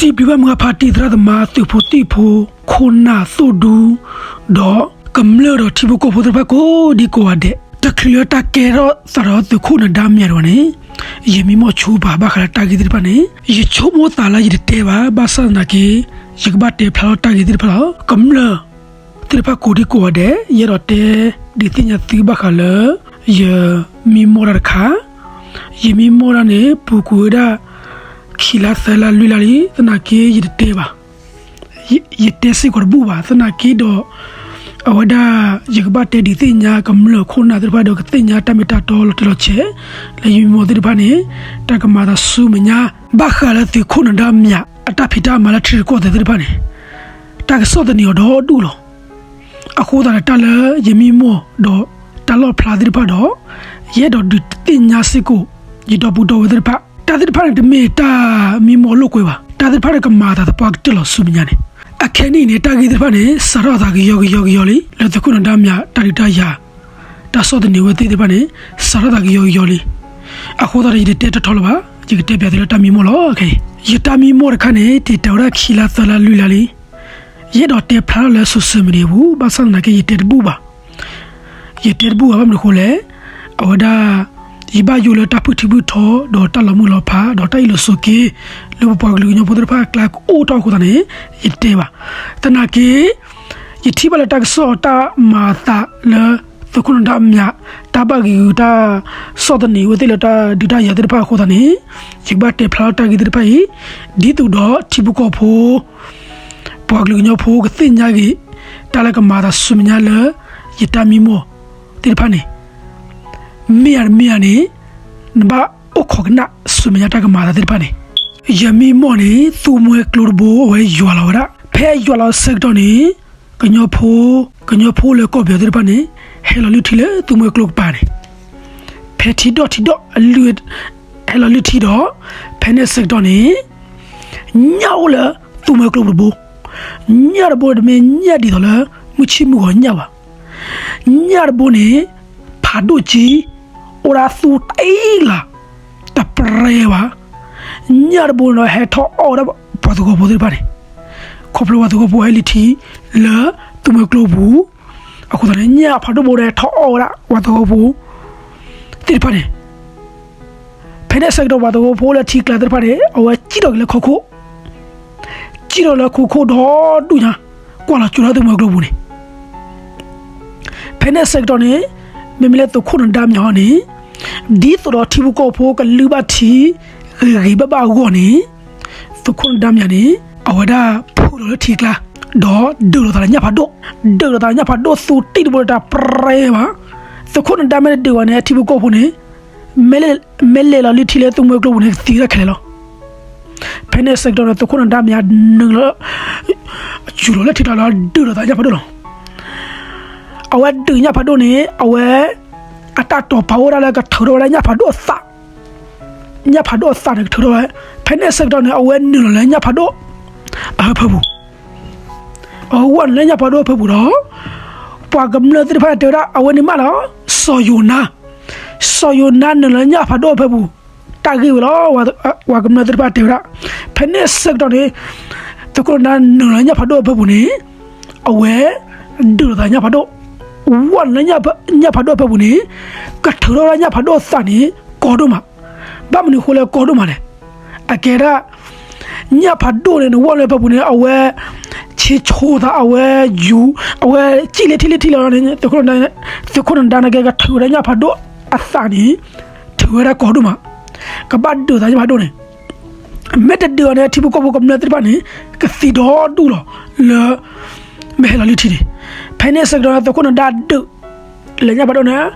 တံၤပျံၤဘၣ်မုၢ်အဖါတံၢ် သရၣ်သမါ သုးဖိသံၣ်ဖိ ခိၣ်နၢ်သိၣ်ဒူ ဒီးကမျၢၢ်ဒီးထံဖိကီၢ်ဖိသ့ၣ်တဖၣ်ကိးဒံကိးဂၤဒဲး တချုးလၢတၢ်ကဲထီၣ်သးဒီးသုးခိၣ်နၢၤဒါမၠးဒံးဘၣ်န့ၣ် ယမံမီၢ်ဆိပာ်ဘၣ်ဃးလၢတၢ်ဂ့ၢ်သ့ၣ်တဖၣ်န့ၣ် ယဆိကမိၣ်သးလၢယတတဲဘၣ် ဘၣ်ဆၣ်သနာ်က့ ယကဘၣ်တဲဖျါထီၣ်တၢ်ဂ့ၢ်သ့ၣ်တဖၣ်လီၤ. ကမျၢၢ် သ့ၣ်တဖၣ်ကိးဒံကိးဂၤဒဲး ယအဲၣ်ဒိးတဲဒုးသ့ၣ်ညါသုဘၣ်ဃးလၢ ယမံမီၢ်တၢ်တခါ, ယမံမီၢ်တၢ်န့ၣ် ပူၤကွံာ်ဝဲဒၣ် ခံလါသၢလါလွံၢ်လါလံ သနာ်က့ယတတဲဘၣ်. ယတဲစ့ၢ်ကီးတဘူၣ်ဘၣ် သနာ်က့ဒီး အဝဲဒၣ် ယကဘၣ်တဲဒုးသ့ၣ်ညါကမျၢၢ်ခိၣ်နၢ်သ့ၣ်တဖၣ်ဒီး ကသ့ၣ်ညါတၢ်မ့ၢ်တၢ်တီလီၤတံၢ်လီၤဆဲး လၢယမံမီၢ်သ့ၣ်တဖၣ်န့ၣ် တၢ်ကမၤသးဆူမဲာ်ညါ ဘၣ်ဃးလၢသုးခိၣ်နၢၤဒါမၠး အတၢ်ဖံးတၢ်မၤလၢထံရူၢ်ကီၢ်သဲးသ့ၣ်တဖၣ်န့ၣ် တၢ်ကစီၣ်သန့ၤအီၤဒီဒူၣ်လီၤ. အဃိသတးဒီးတၢ်လၢယမံမီၢ်ဒီးတၢ်လီၣ်ဖျါသ့ၣ်တဖၣ်ဒီး ယအဲၣ်ဒိးဒုးသ့ၣ်ညါစ့ၢ်ကီး ယဒီပုၢ်ဒီဝဲၢ်သ့ၣ်တဖၣ် တၢ်သ့ၣ်တဖၣ်န့ၣ် တမ့ၢ်တၢ်မံမီၢ်လိာ်ကွဲဘၣ်. တၢ်သ့ၣ်တဖၣ်န့ၣ် ကမၤအသးသပှၢ်ကတၢၢ်လီၤဆူမဲာ်ညါန့ၣ် အခဲနံၣ်အံၤန့ၣ် တၢ်ဂ့ၢ်သ့ၣ်တဖၣ်န့ၣ် စးထီၣ်အသးကယီကယီကယီလံ လၢသုးခိၣ်နၢၤဒါမၠး တၢ်ဒုးတၢ်ယၤ တၢ်ဆီၣ်သနံးဝဲသ့ၣ်တဖၣ်န့ၣ် စးထီၣ်သးကယီကယီလံ. အဃိသတးဒီး ယတတဲထီထီလၢၤဘၣ်, ယကတဲပၠးသုလၢတၢ်မံမီၢ်လီၤ. ယတၢ်မံမီၢ်တခါန့ၣ် တံာ်တာ်ဝဲဒၣ်ခံလါသၢလါလွံၢ်လါလံ. ယအဲၣ်ဒိးတဲဖျါထီၣ်လၢ social media အပူၤ, ဘၣ်ဆၣ်သနာ်က့ ယတဲတဘူၣ်ဘၣ်. ယတဲတဘူၣ်ဘၣ် ဘၣ်မနုၤအဃိလဲၣ်, အဝဲဒၣ် ယဘၣ်ယိၣ်လၢတၢ်ဖုၣ်ထံဖုၣ်ထီ ဒီးတၢ်လီၤမုၢ်လီၤဖး ဒီးတၢ်အ့ၣ်လိာ်ဆိးက့ လၢပပှၤကလုာ်ကညီဖိသ့ၣ်တဖၣ်အကျါကအိၣ်ထီၣ်အဃိသတးန့ၣ် ယတဲဘၣ်. သနာ်က့ ယထံၣ်ဘၣ်လၢတၢ်ကစီၣ်တၢ်မၤအသးလၢ သုးခိၣ်နၢၤဒါမၠး တၢ်ဘၣ်ဂံာ်ဂုာ်တၢ်ဆီၣ်သနံးဝဲသ့ၣ်လၢတၢ်ဒုးတၢ်ယၤသ့ၣ်တဖၣ်အဃိသတးန့ၣ် ယကဘၣ်တဲဖျါထီၣ်တၢ်ဂ့ၢ်သ့ၣ်တဖၣ်အံၤ ဒ်သိးဒီးထံဖိကီၢ်ဖိ ပှၤကလုာ်ကညီဖိကသ့ၣ်ညါက့ၤ တၢ်လၢကမၤအသးဆူမဲာ်ညါလၢ ယတၢ်မံမီၢ်သ့ၣ်တဖၣ်န့ၣ် မ့ၢ်ဧါတမ့ၢ်ဧါန့ၣ် နဘၣ်အိၣ်ခိးကနၣ်ဆူမဲာ်ညါတၢ်ကမၤအသးသ့ၣ်တဖၣ်န့ၣ် ယမံမီၢ်န့ၣ် သူမွဲကျိတဘိ အဝဲယွၤလီၤဝဲဒၣ်. ဖဲယွၤလီၤဆၢကတီၢ်န့ၣ် ကညီဖိ ကညီဖိလၢကီၢ်ပယီၤသ့ၣ်တဖၣ်န့ၣ် ဟဲလီၤလုၢ်ထံလၢသူမွဲကျိကပၤန့ၣ် ဖဲထံဒီၣ်ထံဒီၣ်အလုၢ် ဟဲလီၤလုၢ်ထံဒီး ဖဲန့ၣ်ဆၢကတီၢ်န့ၣ် ညၣ်အိၣ်လၢသူမွဲကျိတဘိ, ညၣ်တဘိန့ၣ် တမ့ၢ်ညၣ်ဒ်သိးလၢ မုၢ်ဆံၣ်မုၢ်ဂီၤညၣ်ဘၣ်. ညၣ်တဘိန့ၣ် ဖးဒိၣ်ကံ အိၣ်ဒၣ်သူတ့လး တပြဲဘၣ်. ညၣ်တဘိန့ၣ်ဒီး ဟဲထီၣ်အီၣ်ဝဲဒၣ်ပှၤသဝီဖိသ့ၣ်တဖၣ်န့ၣ်, ခီဖျိပှၤသဝီဖိဟဲလုၢ်ထံလၢသူမွဲကျိပူၤ, အဃိသတးန့ၣ် ညၣ်ဖးဒိၣ်ဘိဒီး ဟဲထီၣ်အီၣ်ဝဲဒၣ်ပှၤသဝီဖိသ့ၣ်တဖၣ်န့ၣ် ဖဲန့ၣ်ဆၢကတီၢ် ပှၤသဝီဖိလၢထံကျါသ့ၣ်တဖၣ်န့ၣ် အဝဲစံၣ်ထီၣ်က့ၤလၢခိခိၣ်, စံၣ်ထီၣ်လၢခိခိၣ်ဒီဒူၣ်ညါ, ကွၢ်လီၤကၠိထီၣ်သူမွဲကျိပူၤန့ၣ်. ဖဲန့ၣ်ဆၢကတီၢ်န့ၣ် မ့မ့ၢ်လၢသုးခိၣ်နၢၤဒါမၠးအံၤန့ၣ် ဒ်သိးဒီးထံဖိကီၢ်ဖိကလုၢ်ဘၣ်ထံ ဂ့ၤဂ့ၤဘၣ်ဘၣ်အဂီၢ်န့ၣ် သုးခိၣ်နၢၤဒါမၠးန့ၣ် အဝဲဒၣ်ဖုးလီၤလၢထံကျါ ဒီးဒုးလိာ်သးလၢညၣ်ဖးဒိၣ်, ဒုးလိာ်သးလၢညၣ်ဖးဒိၣ်သူတ့တဘိဒီး တပြဲဘၣ်. သုးခိၣ်နၢၤဒါမ့ၢ်တဒုးဘၣ်န့ၣ် ထံဖိကီၢ်ဖိန့ၣ် မ့ၢ်လဲၤလီၤလုၢ်ထံလၢသူမွဲကျိပူၤန့ၣ် ကသံဝဲဒၣ်ခဲလၢာ်လီၤ. ဖဲန့ၣ်ဆၢကတီၢ်န့ၣ် သုးခိၣ်နၢၤဒါမၠးနုာ်လီၤ စူၤလီၤလၢထံကျါဒီး ဒုးလိာ်သးညၣ်ဖးဒိၣ်လီၤ. အဝဲဒုးညၣ်ဖးဒိၣ်န့ၣ် အဝဲ အတၢ်တိာ်ပာ်အိၣ်ဝဲဒၣ်လၢကထုးထီၣ်ဝဲဒၣ်ညၣ်ဖးဒိၣ်အသၣ်, ညၣ်ဖးဒိၣ်အသၣ်န့ၣ်ကထုးထီၣ်ဝဲ. ဖဲန့ၣ်ဆၢကတီၢ်န့ၣ် အဝဲနုာ်လီၤလၢညၣ်ဖးဒိၣ်အဟၢဖၢပူၤ, အဝဲနုာ်လၢညၣ်ဖးဒိၣ်အဟၢဖၢပူၤဒီး ပှၤကမျၢၢ်သ့ၣ်တဖၣ်တဲဝဲဒၣ် အဝဲန့ၣ်မးလီၤ, စီၤယိၤနါ, စီၤယိၤနါနုာ်လီၤလၢညၣ်ဖးဒိၣ်အဟၢဖၢပူၤ, တၢ်ဂ့ၢ်ဝဲလီၤ. ပှၤကမျၢၢ်သ့ၣ်တဖၣ်တဲဝဲဒၣ်. ဖဲန့ၣ်ဆၢကတီၢ်န့ၣ် သုးခိၣ်နၢၤဒါနုာ်လီၤလၢညၣ်ဖးဒိၣ်အဟၢဖၢပူၤန့ၣ် အဝဲ ဒုးလိာ်သးညၣ်ဖးဒိၣ်, ဝဲနုာ်လၢညၣ်ဖးဒိၣ်အဟၢဖၢပူၤန့ၣ် ကထုးထီၣ်ဝဲဒၣ်ညၣ်ဖးဒိၣ်အသၣ်န့ၣ် ကီဒိၣ်မး. ဘၣ်မနုၤအဃိလၢကီဒိၣ်မးလဲၣ်. အကဲဒၣ် ညၣ်ဖးဒိၣ်န့ၣ် နဝဲနုာ်လၢအဟၢဖၢပူၤန့ၣ် အဝဲ ဆ့ဆိသး အဝဲယူၤ အဝဲစံၣ်လၢထံလၢထံလီၤန့ၣ် သုးခိၣ်နၢၤဒါနာ်က့ ကထုးဝဲဒၣ်ညၣ်ဖးဒိၣ်အသၣ်န့ၣ် ထုးဝဲဒၣ်ကီဒိၣ်မး, ကဘၣ်ဒုးသးညၣ်ဖးဒိၣ်န့ၣ် မ့ၢ်တဒုးအီၤန့ၣ် ထံဖိကီၢ်ဖိကမျၢၢ်သ့ၣ်တဖၣ်န့ၣ် ကသံဒီဒူၣ်လီၤလၢ မ့ၢ်ဟဲလီၤလုၢ်ထံန့ၣ်. ဖဲန့ၣ်ဆၢကတီၢ်န့ၣ် သုးခိၣ်နၢၤဒါဒုး လၢညၣ်ဖးဒိၣ်န့ၣ်,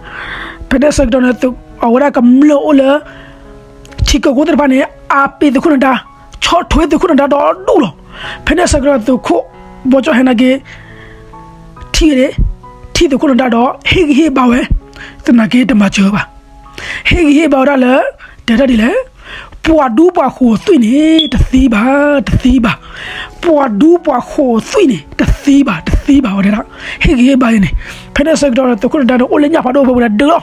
ဖဲန့ၣ်ဆၢကတီၢ်န့ၣ် အဝဲဒၣ်ကမျၢၢ်အိၣ်လၢ ထံကီၢ်ခိၣ်သ့ၣ်တဖၣ်န့ၣ် အါပ့ၤသုးခိၣ်နၢၤဒါ, ဆီၣ်ထွဲသုးခိၣ်နၢၤဒါဒီဒူၣ်လီၤ. ဖဲန့ၣ်ဆၢကတီၢ် သုးခိၣ်ဘီကၠီၣ်ဟဲနာ်က့ ထံၣ်ဝဲဒၣ် ထံၣ်သုးခိၣ်နၢၤဒါဒီး ဟ့ၣ်ဂံၢ်ဟ့ၣ်ဘါဝဲ, သနာ်က့တမၤစၢၤဘၣ်. ဟ့ၣ်ဂံၢ်ဟ့ၣ်ဘါဝဲဒၣ်လၢ တဲတၢ်ဒ်လဲၣ်, ပှၤဒူပှၤဃိးသွံၣ်န့ၣ် တသံဘၣ်, တသံဘၣ်. ပှၤဒူပှၤဃိးသွံၣ်န့ၣ် တသံဘၣ်, တသံဘၣ်ဝဲဒၣ်. ဟ့ၣ်ဂံၢ်ဟ့ၣ်ဘါန့ၣ်, ဖဲန့ၣ်ဆၢကတီၢ်န့ၣ် သုးခိၣ်နၢၤဒါန့ၣ် အိၣ်လၢညၣ်ဖးဒိၣ်အဖၢပူၤန့ၣ် ဒုးလီၤ,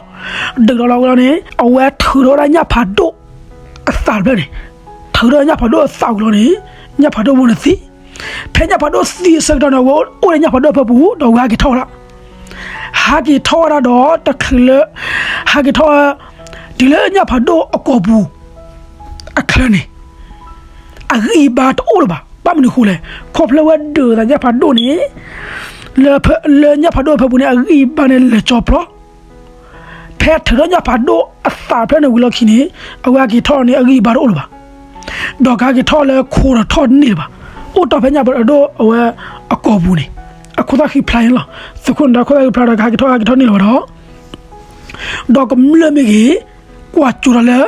ဒုးလီၤလီၤဝဲလီၤန့ၣ် အဝဲထုးထီၣ်ဝဲဒၣ်ညၣ်ဖးဒိၣ် အသၣ်တဖျၢၣ်န့ၣ်, ထုးထီၣ်ညၣ်ဖးဒိၣ်အသၣ်ဝံၤလီၤန့ၣ် ညၣ်ဖးဒိၣ်ဖိန့ၣ်သံ, ဖဲညၣ်ဖးဒိၣ်သံအဆၢကတီၢ်န့ၣ် အဝဲအိၣ်လၢညၣ်ဖးဒိၣ်အဖၢပူၤ ဒီးအဝဲဟးက့ၤထီၣ်ဝဲဒၣ်, ဟးက့ၤထီၣ်ဝဲဒၣ်ဒီးတချုးလၢ ဟးက့ၤထီၣ်ဝဲ တုၤလၢညၣ်ဖးဒိၣ်အကိာ်ပူၤ အချၢန့ၣ် အဂံၢ်အဘါတအိၣ်လၢၤဘၣ်. ဘၣ်မနုၤအဃိလဲၣ်, ခီဖျိဝဲဒုးသးညၣ်ဖးဒိၣ်န့ၣ် လၢညၣ်ဖးဒိၣ်အဖၢပူၤန့ၣ် အဂံၢ်အဘါန့ၣ်လဲၤကၠီဖျိ, ဖဲထုးထီၣ်ညၣ်ဖးဒိၣ်အသးဖျၢၣ်န့ၣ်ဝံၤလီၢ်ခံန့ၣ် အဝဲဟဲက့ၤထီၣ်န့ၣ် အဂံၢ်အဘါတအိၣ်လၢၤဘၣ်. ဒီးကဟဲက့ၤထီၣ်လၢခိးထီၣ်ထီၣ်န့ၢ်လၢၤဘၣ်, အိၣ်တီၢ်ဖဲညၣ်ဖးဒိၣ်အဝဲအကိာ်ပူၤန့ၣ် အခိၣ်သၣ်ဃံဖျါန့ၣ်လီၤ. သုးခိၣ်နဒါခိၣ်သၣ်ဃံဖျါဒီး ကဟဲက့ၤထီၣ်ဟဲက့ၤထီၣ်န့ၢ်လၢၤဘၣ်ဒီး ဒီးကမျၢၢ်မ့ၢ်ဂ့ၤ, ကွၢ်ကၠိဒီးလၢ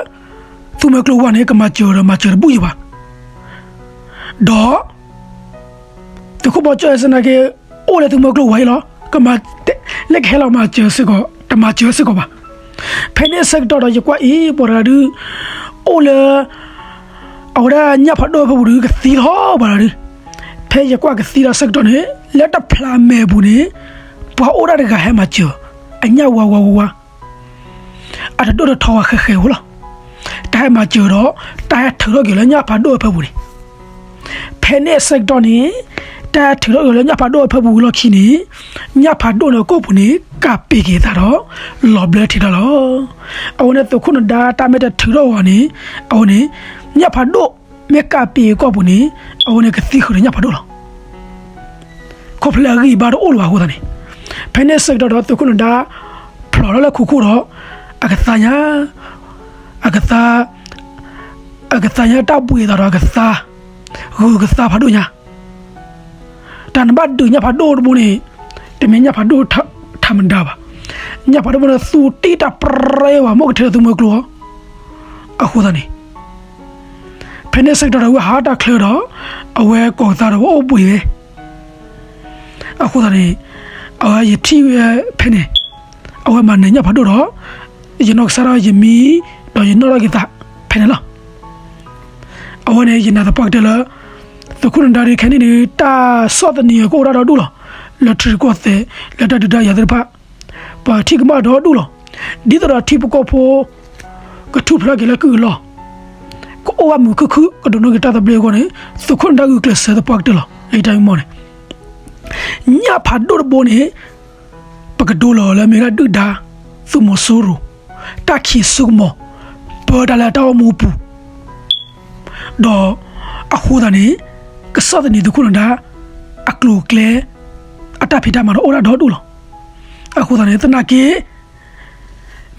သုးမီၤကျိၤဝါန့ၣ် ကမၤစၢၤဒီးမၤစၢၤတဘူၣ်ယံၤဘၣ်. ဒီး သုးခိၣ်ဘီကၠီၣ်အဲၣ်စ့ၢ်နာ်က့ အိၣ်လၢသုးမီၤကျိၤဝါအံၤလီၤ. ကမၤ လၢကဟဲလီၤမၤစၢၤစ့ၢ်ကီး တမၤစၢၤစ့ၢ်ကီးဘၣ်. ဖဲန့ၣ်အဆၢကတီၢ်ဒီး ယကွၢ်အံၤ ပှၤတဂၤဒုး အိၣ်လၢ အဝဲဒၣ်ညၣ်ဖးဒိၣ်အဖၢပူၤဒုး ကသံလီၤပှၤတဂၤဒုး, ဖဲယကွၢ်ကသံဒီးအဆၢကတီၢ်န့ၣ် လၢတဖျးမဲာ်အပူၤန့ၣ် ပှၤအိၣ်ဒၣ်တဂၤဟဲမၤစၢၤ အညၣ်ဝါဝါဝါဝါ အတဒိၣ်တထီဝဲဃဲဃဲဖိလီၤ. တၢ်ဟဲမၤစၢၤဒီး တၢ်ဟဲထုးထီၣ်က့ၤလၢညၣ်ဖးဒိၣ်အဖၢပူၤန့ၣ်, ဖဲန့ၣ်အဆၢကတီၢ်န့ၣ် တၢ်ဟဲထုးထီၣ်က့ၤလၢညၣ်ဖးဒိၣ်အဖၢပူၤဝံၤလီၢ်ခံန့ၣ် ညၣ်ဖးဒိၣ်န့ၣ်အကိာ်ပူၤန့ၣ် ကးပ့ၤက့ၤအသးဒီး လီၤဘျၢထံးတၢ်လီၤ. အဝဲန့ၣ်သုးခိၣ်နဒါတၢ်မ့ၢ်တထုးထီၣ်အီၤန့ၣ် အဝဲန့ၣ် ညၣ်ဖးဒိၣ်မ့ၢ်ကးပ့ၤအကိာ်ပူၤန့ၣ် အဝဲန့ၣ်ကသံဃုာ်ဒီးညၣ်ဖးဒိၣ်လီၤ. ခီဖျိအဂံၢ်အဘါတအိၣ်လၢၤဘၣ်အဃိသတးန့ၣ်, ဖဲန့ၣ်အဆၢကတီၢ်ဒီးသုးခိၣ်နဒါ ဖျိးထီၣ်လၢခိခိၣ်ဒီး အကသါညါ, အကသါ, အကသါညါတၢ်ဘှံးအသးဒီးအကသါ, ဂုၤကသါဖးဒိၣ်ညါ တၢ်နဘၣ်ဒုးညၣ်ဖးဒိၣ်တဘိန့ၣ် တမ့ၢ်ညၣ်ဖးဒိၣ်ထးမဒါဘၣ်. ညၣ်ဖးဒိၣ်တဘိန့ၣ် သူတံၢ်တၢ်ပြဲဝဲ မိၢ်ကထဲဒီးသုးမီၤကျိၤအီၤ, အဃိသတးန့ၣ် ဖဲန့ၣ်အဆၢကတီၢ်ဒီးအဝဲဟးတၢ်ချၢဒီး အဝဲကိးကသါဒီးဝဲအိၣ်ဘှံးဝဲ အဃိသတးန့ၣ် အဝဲယထံၣ်ဝဲဖဲန့ၣ် အဝဲမၤနၢၤညၣ်ဖးဒိၣ်ဒီး ယနီၢ်ကစၢ်ဒီးယမံ ဒီးယနီၣ်ထီၣ်က့ၤသးဖဲန့ၣ်လီၤ. အဝဲန့ၣ် ယနာ်သပှၢ်ကတၢၢ်လၢ သုးခိၣ်နဒါဒုးခဲကနံၣ်အံၤဒုး တၢ်ဆီၣ်သနံးအီၤကအိၣ်ဒၣ်ဒီဒူၣ်လီၤ. လၢထံရူၢ်ကီၢ်သဲး လၢတၢ်ဒုးတၢ်ယၤသ့ၣ်တဖၣ် ပှၤထံၣ်ကမၣ်ဒီဒူၣ်လီၤ. ဒ်သိးဒီးထံဖိကီၢ်ဖိ ကထူၣ်ဖျဲးက့ၤလၢကုၢ်အလီၢ် ကအိၣ်ဘၣ်မုာ်ခုၣ်ခုၣ် ကဒိးန့ၢ်က့ၤတၢ်သဘျ့အဂီၢ်န့ၣ် သုးခိၣ်နဒါဂုာ်ကျဲးစၢးသပှၢ်ကတၢၢ်လီၤ. လၢယတၢ်မံမီၢ်န့ၣ် ညၣ်ဖးဒိၣ်တဘိန့ၣ် ပကဒိလီၤလၢမ့ၢ်ဝဲဒၣ်ဒုၣ်ဒါ သုးမီၤစိရိၤ တၢ်ခံးစိကမီၤ ပၢတၢ်လၢတၢ်အိၣ်မူအပူၤ ဒီးအဃိသတးန့ၣ် ကဆီၣ်သနံးသုးခိၣ်နဒါ အကျိၤအကျဲ အတၢ်ဖံးတၢ်မၤဒီးအိၣ်ဒၣ်ဒီဒူၣ်လီၤ. အဃိသတးန့ၣ် သနာ်က့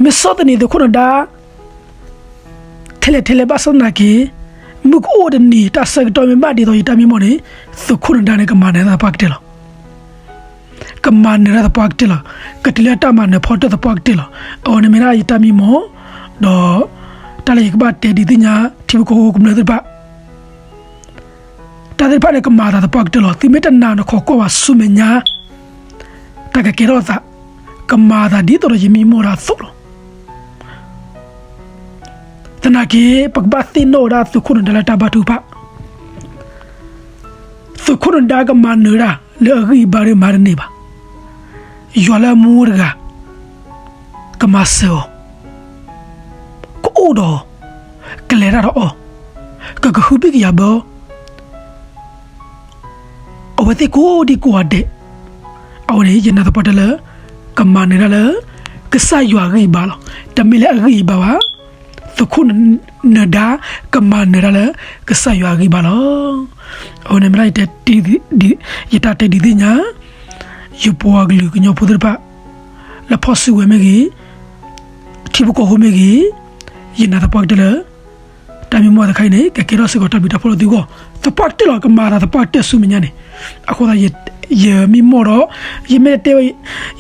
မ့ၢ်ဆီၣ်သနံးသုးခိၣ်နဒါ ထဲလဲၣ်ထဲလဲၣ်ဘၣ်ဆၣ်သနာ်က့ မုၢ်ကအိၣ်တနံၤ တၢ်ဆၢကတီၢ်မ့ၢ်ဘၣ်ဒ်သိးယတၢ်မံမီၢ်န့ၣ် သုးခိၣ်နဒါန့ၣ် ကမၤနၢၤတၢ်သပှၢ်ကတၢၢ်လီၤ. ကမၤနၢၤတၢ်သပှၢ်ကတၢၢ်လီၤ. ကတုၤလၢတၢ်မၤနၢၤဖီတၢၣ်သပှၢ်ကတၢၢ်လီၤ. အဝဲန့ၣ်မ့ၢ်ဒၣ်ယတၢ်မံမီၢ် ဒီး တၢ်လၢယကဘၣ်တဲဒုးသ့ၣ်ညါ ထံဖိကီၢ်ဖိကမျၢၢ်သ့ၣ်တဖၣ် တၢ်သ့ၣ်တဖၣ်န့ၣ် ကမၤအသးသပှၢ်ကတၢၢ်လီၤ. သုမ့ၢ်တနာ်နခိးကွၢ်ဘၣ်ဆူမဲာ်ညါ တၢ်ကကဲထီၣ်အသး ကမၤအသးဒ်သိးဒီးယမံမီၢ်ဒၣ်အသိးလီၤ. သနာ်က့ ပကဘၣ်သ့ၣ်နီၣ်ဝဲဒၣ်သုးခိၣ်နဒါလၢတၢ်ဘါထုကဖၣ် သုးခိၣ်နဒါကမၤနၢၤဒၣ်လၢအဂံၢ်အဘါဒ်မၤတန့ၢ်ဘၣ်. ယွၤလၢအမူတဂၤ ကမၤစၢၤအီၤ, ကအိၣ်ဒီးအီၤ, ကလဲၤတၢ်ဒီးအီၤ, ကကဟုဘံၣ်ကယာ်ဘၢအီၤ အဝဲသ့ၣ်ကိးဒံကိးဂၤဒဲး, အဝဲန့ၣ် ယနာ်သပှၢ်ကတၢၢ်လၢ ကမၤနၢၤတၢ်လၢ ကစၢ်ယွၤအဂံၢ်အဘါလီၤ. တမ့ၢ်လၢအဂံၢ်အဘါဘၣ်. သုးခိၣ်နဒါ ကမၤနၢၤတၢ်လၢ ကစၢ်ယွၤအဂံၢ်အဘါလီၤ. အဝဲန့ၣ်မ့ၢ်ဒၣ် ယတၢ်တဲဒုးသ့ၣ်ညါ ယပှၤကလုာ်ကညီဖိသ့ၣ်တဖၣ် လၢဖီၣ်စုကဝဲၤမ့ၢ်ဂ့ၤ, ထံဖိကီၢ်ဖိမ့ၢ်ဂ့ၤ, ယနာ်သပှၢ်ကတၢၢ်လၢ တၢ်မံမီၢ်တခါအံၤန့ၣ် ကကဲထီၣ်စ့ၢ်ကီးတၢ်ဘျုးတၢ်ဖှိၣ်လၢသုဂီၢ် သပှၢ်ကတၢၢ်လီၤ. ကမၤအသးသပှၢ်ကတၢၢ်ဆူမဲာ်ညါန့ၣ်, အဃိသတး ယမံမီၢ်ဒီး ယမ့ၢ်တတဲဝဲ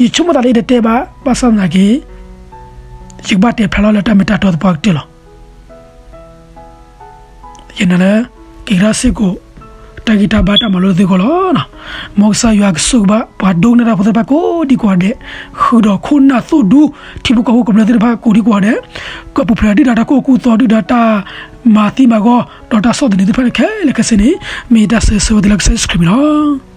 ယဆိကမိၣ်သးလၢယတတဲဘၣ် ဘၣ်ဆၣ်သနာ်က့ ယကဘၣ်တဲဖျါလီၤလၢတၢ်မ့ၢ်တၢ်တီသပှၢ်ကတၢၢ်လီၤ. ယနာ်လၢ ကကဲထီၣ်စ့ၢ်ကီး တၢ်ဂံၢ်တၢ်ဘါတၢ်မၤလိသုဂီၢ်လီၤ. မ်ကစၢ်ယွၤကဆိၣ်ဂ့ၤဘၣ် ပှၤဒိကနၣ်တၢ်ဖိသ့ၣ်တဖၣ်ကိးဒံကိးဂၤဒဲး, ဃုာ်ဒီးခိၣ်နၢ်သိၣ်ဒူ ထံဖိကီၢ်ဖိကမျၢၢ်သ့ၣ်တဖၣ်ကိးဒံကိးဂၤဒဲး, ကပူၤဖျဲးဒုၣ်ဒါတၢ်ကိၢ်ကူၣ်သီ ဒုၣ်ဒါတၢ်မၤသံမၤဂီၤ ဒီးတၢ်ဆီၣ်သနံးသ့ၣ်တဖၣ်န့ၣ် ခဲလၢာ်ခဲဆ့န့ၣ် မ့ၢ်ယတၢ်ဆၢဂ့ၤဆၢဝါသုလၢကစၢ်ယ့ၣ်ၡူးခရံာ်အမံၤလီၤ.